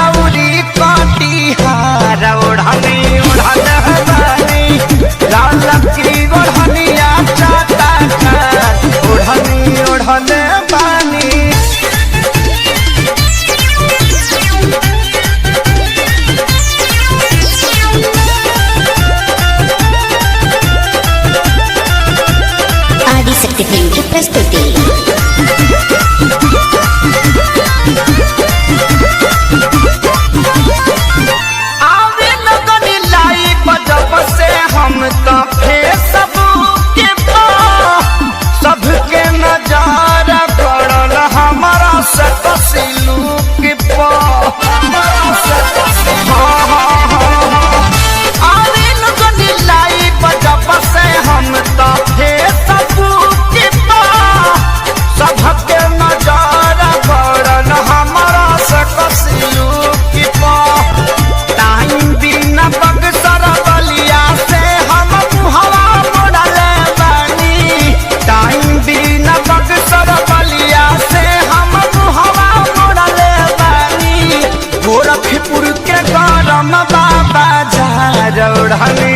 औरी कटिहार ओढ़नी ओढ़ल बानी लाल की ओढ़निया चाटा ओढ़नी ओढ़ल बानी। ఆదిశక్తి ఫిల్మ్ కి ప్రస్తుతి. आवे लगन लाई बजब से हम तो फेसबुक के पर सबके नजारा पड़ल हमारा से तसिलू के पर हमारा से हाँ हाँ हाँ हाँ। आवे लगन लाई बजब से हम तो फेसबुक के पर सबके नजारा पड़ल हमारा से कसिलू के पर टाइम बिना बक्सर बलिया से हम मुहवा मोड़ल बानी। टाइम बिना बक्सर बलिया से हम मुहवा मोड़ल बानी। गोरखपुर के गरम बाबा झारौढ़नी